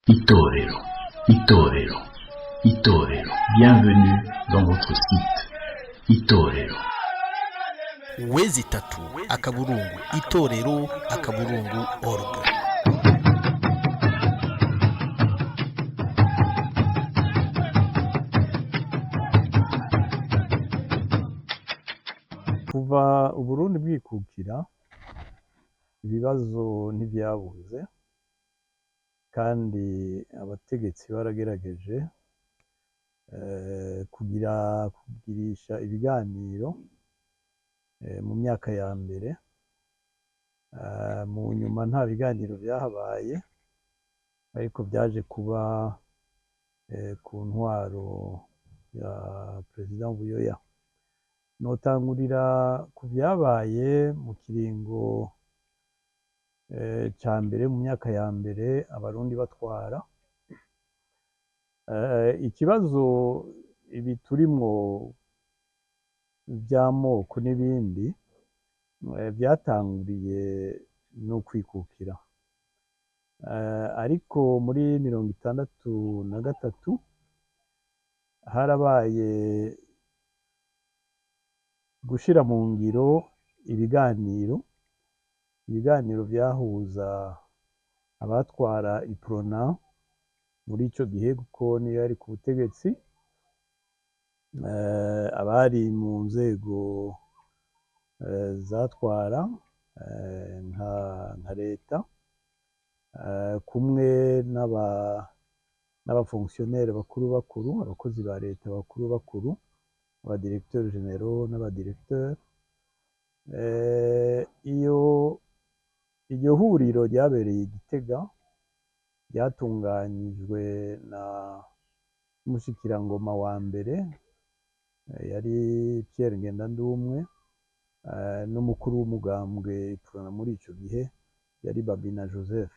Itorero, Itorero, Itorero. Bienvenue dans votre site Itorero. www.itorero.org. Kuva Uburundi bwikukira, ibibazo ntivyabuze, kandi abategetsi baragerageje kugira kugirisha ibiganiro mu myaka ya mbere. Mu nyuma nta biganiro vyahabaye, ariko vyaje kuba ku ntwaro ya Perezida Buyoya. Notangurira ku vyabaye mu kiringo ca mbere, mu myaka ya mbere Abarundi batwara. Ikibazo ibi turimwo vy'amoko n'ibindi vyatanguriye no kwikukira. Ariko muri 63 harabaye gushira mu ngiro ibiganiro vyahuza abatwara Uprona muri ico gihe, kuko niyo yari ku butegetsi, abari mu nzego zatwara nka leta, kumwe n'abafonctionnaire bakuru bakuru, abakozi ba leta bakuru bakuru, abadirecteurs généraux n'abadirecteurs. Iyo iryo huriro ryabereye i Gitega, ryatunganyijwe na umushikirangoma wa mbere, yari Pierre Ngendandumwe, n'umukuru w'umugambwe Uprona muri ico gihe yari Babina Joseph.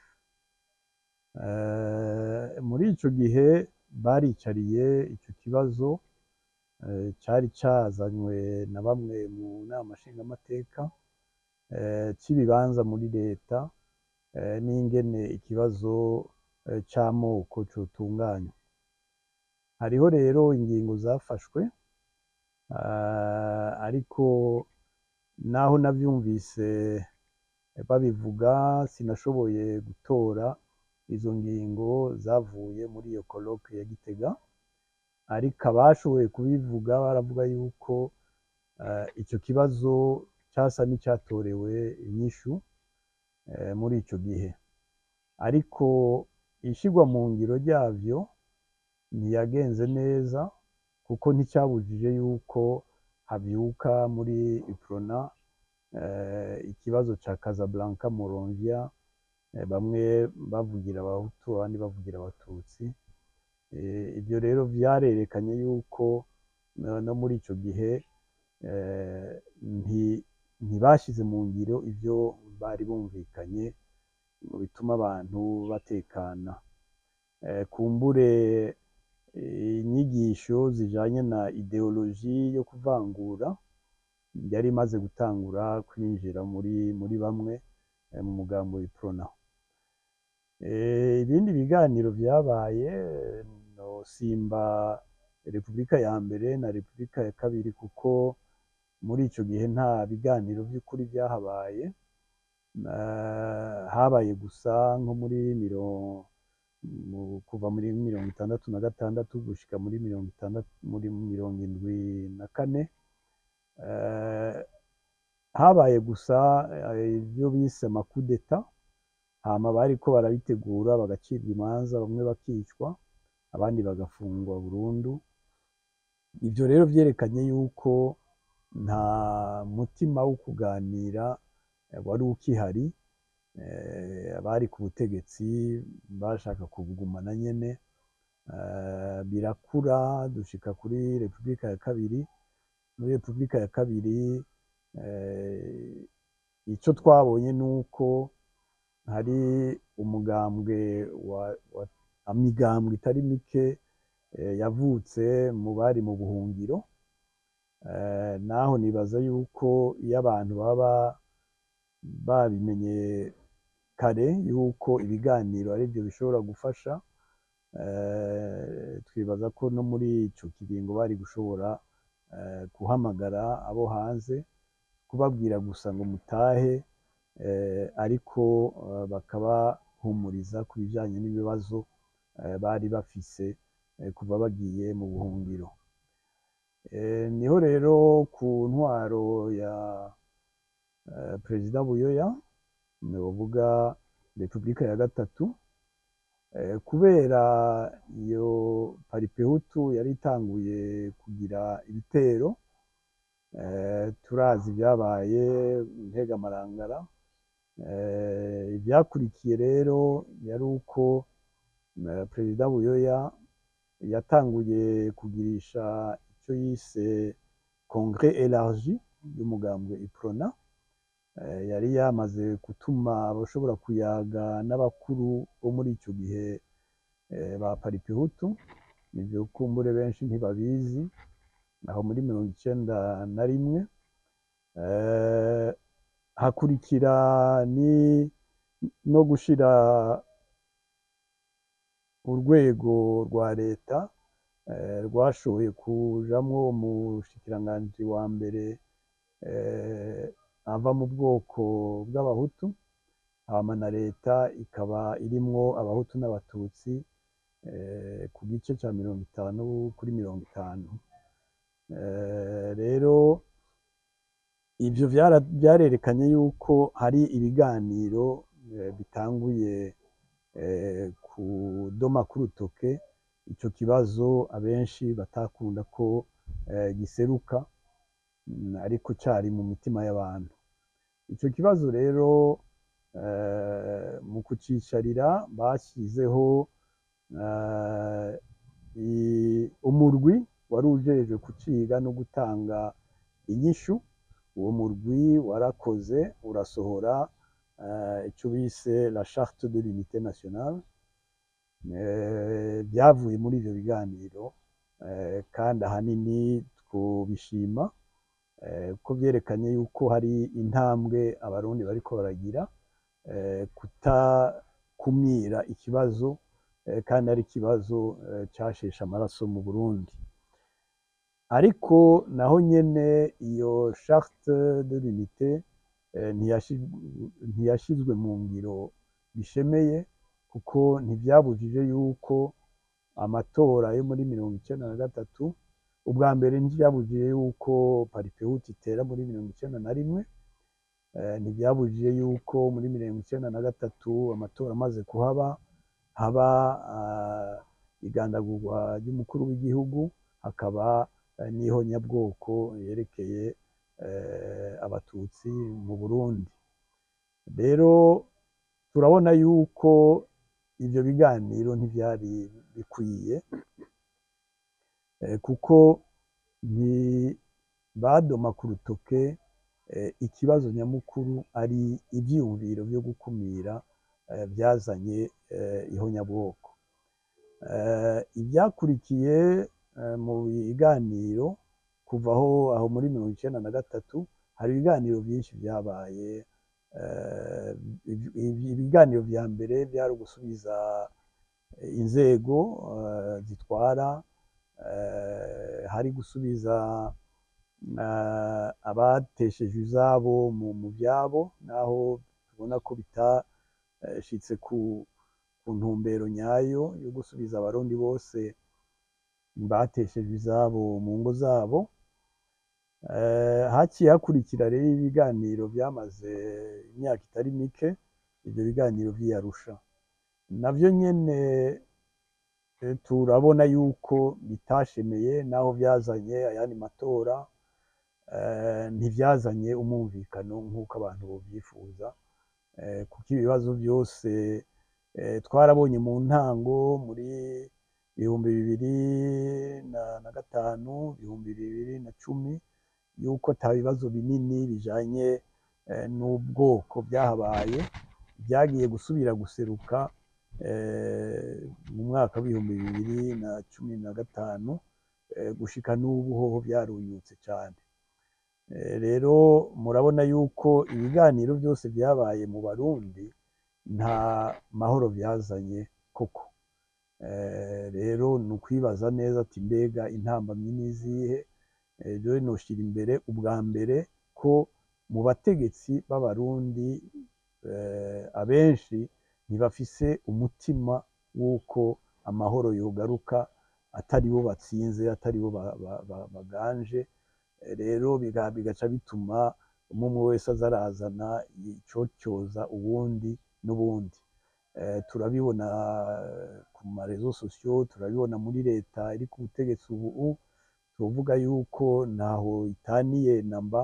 Muri ico gihe baricariye ico kibazo cari cazanywe na bamwe mu nama nshingamateka, c'ibibanza muri leta, n'ingene ikibazo c'amoko cotunganywa. Hariho rero ingingo zafashwe, ariko naho navyumvise babivuga, sinashoboye gutora izo ngingo zavuye muri iyo colloque ya Gitega, ariko abashoboye kubivuga baravuga yuko ico kibazo casa n'icatorewe inyishu muri ico gihe, ariko ishirwa mu ngiro ryavyo ntiyagenze neza, kuko nticabujije yuko havyuka muri Uprona ikibazo ca Casablanca Monrovia, bamwe bavugira Abahutu, abandi bavugira Abatutsi. Ivyo rero vyarerekanye yuko no muri ico gihe ntibashize mu ngiro ivyo bari bumvikanye ngo bituma abantu batekana. Kumbure inyigisho zijanye na idéologie yo kuvangura yari imaze gutangura kwinjira muri bamwe mu mugambo Uprona. Ibindi biganiro vyabaye, nosimba Repubulika ya mbere na Repubulika ya kabiri, kuko muri ico gihe nta biganiro vy'ukuri vyahabaye. Habaye gusa nko muri kuva muri 66 gushika muri 60, muri 74, habaye gusa ivyo bise ama coups d'état, hama bariko barabitegura bagacirwa imanza, bamwe bakicwa, abandi bagafungwa burundu. Ivyo rero vyerekanye yuko nta mutima wo kuganira wari ukihari. Abari ku butegetsi bashaka kubugumana nyene. Birakura dushika kuri Repubulika ya kabiri. Muri Repubulika ya kabiri, ico twabonye nuko hari umugambwe wa imigambwe itari mike yavutse mu bari mu buhungiro. Naho nibaza yuko iyo abantu baba babimenye kare yuko ibiganiro arivyo bishobora gufasha. Twibaza ko no muri ico kiringo bari gushobora guhamagara abo hanze, kubabwira gusa ngo mutahe, ariko bakabahumuriza ku bijanye n'ibibazo bari bafise kuva bagiye mu buhungiro. Niho rero ku ntwaro ya Perezida Buyoya, novuga Repubulika ya gatatu, kubera iyo Paripehutu yari itanguye kugira ibitero, turazi ibyabaye Ntegamarangara. Ivyakurikiye rero yari uko Perezida Buyoya yatanguye kugirisha icyo yise Congrès élargi y'umugambwe Uprona. Yari yamaze gutuma abashobora kuyaga n'abakuru bo muri ico gihe ba Paripehutu. Nivyo kumbure benshi ntibabizi, aho muri 91 hakurikira ni no gushira urwego rwa leta rwashoboye kujamwo umushikiranganji wa mbere ava mu bwoko bw'abahutu, hama na leta ikaba irimwo abahutu n'abatutsi ku gice ca 50 kuri 50. Rero ivyo vyarerekanye yuko hari ibiganiro bitanguye kudoma k'urutoke ico kibazo abenshi batakunda ko giseruka, ariko cari mu mitima y'abantu. Ico kibazo rero mu kucicarira bashizeho umurwi wari ujejwe kuciga no gutanga inyishu. Uwo murwi warakoze, urasohora ico bise la charte de l'unité nationale. Vyavuye muri ivyo biganiro, kandi ahanini twobishima ko vyerekanye yuko hari intambwe abarundi bariko baragira kutakumira ikibazo, kandi ari ikibazo casheshe amaraso mu Burundi. Ariko naho nyene iyo charte de l'unité ntiyashizwe mu ngiro bishemeye, kuko ntivyabujije yuko amatora yo muri 93, ubwa mbere ntivyabujije yuko Paripehutu itera muri 91, ntivyabujije yuko muri 93 amatora amaze kuhaba haba igandagurwa ry'umukuru w'igihugu, hakaba n'ihonyabwoko yerekeye abatutsi mu Burundi. Rero turabona yuko ivyo biganiro ntivyari bikwiye, kuko ntibadoma ku rutoke ikibazo nyamukuru ari ivyiyumviro vyo gukumira vyazanye ihonyabwoko. Ivyakurikiye mu biganiro kuva aho muri 93, hari ibiganiro vyinshi vyabaye. Ibiganiro vya mbere vyari ugusubiza inzego zitwara, hari gusubiza abateshejwe izabo mu vyabo, naho tubona ko bitashitse ku ntumbero nyayo yo gusubiza abarundi bose bateshejwe izabo mu ngo zabo. Haciye hakurikira rero ibiganiro vyamaze imyaka itari mike, ivyo biganiro vy'i Arusha navyo nyene turabona yuko bitashemeye, naho vyazanye ayandi matora, ntivyazanye umwumvikano nk'uko abantu bovyifuza, kuko ibibazo vyose twarabonye mu ntango muri 2005, 2010, yuko ata bibazo binini bijanye n'ubwoko vyahabaye. Vyagiye gusubira guseruka mu mwaka w'2015, gushika n'ubu hoho vyarunyutse cane. Rero murabona yuko ibiganiro vyose vyabaye mu Barundi nta mahoro vyazanye koko. Ukwibaza neza ati: mbega intambamyi n'izihe? Jewe noshira imbere ubwa mbere ko mu bategetsi b'Abarundi abenshi ntibafise umutima w'uko amahoro yogaruka atari bo batsinze, atari bo baganje. Rero bigaca bituma umwe umwe wese aza arazana icocyoza uwundi n'ubundi. Turabibona ku ma réseaux sociaux, turabibona muri leta iri ku butegetsi ubu. Tuvuga yuko ntaho itaniye namba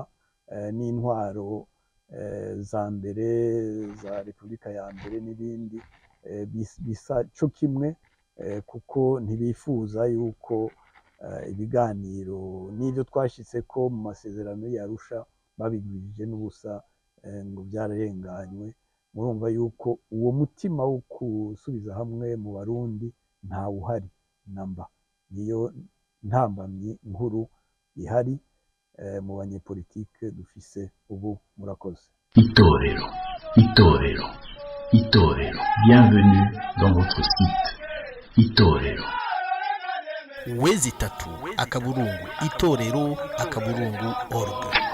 n'intwaro za mbere za Repubulika ya mbere n'ibindi, bisa co kimwe, kuko ntibifuza yuko ibiganiro n'ivyo twashitseko mu masezerano y'Arusha babigwirije n'ubusa, ngo vyararenganywe. Murumva yuko uwo mutima wo gusubiza hamwe mu Barundi ntawuhari namba. Niyo ntambamyi nkuru ihari mu banyepolitike dufise ubu. Murakoze. Itorero, Itorero, Itorero. Bienvenue dans votre site. Itorero. 33.itorero.org.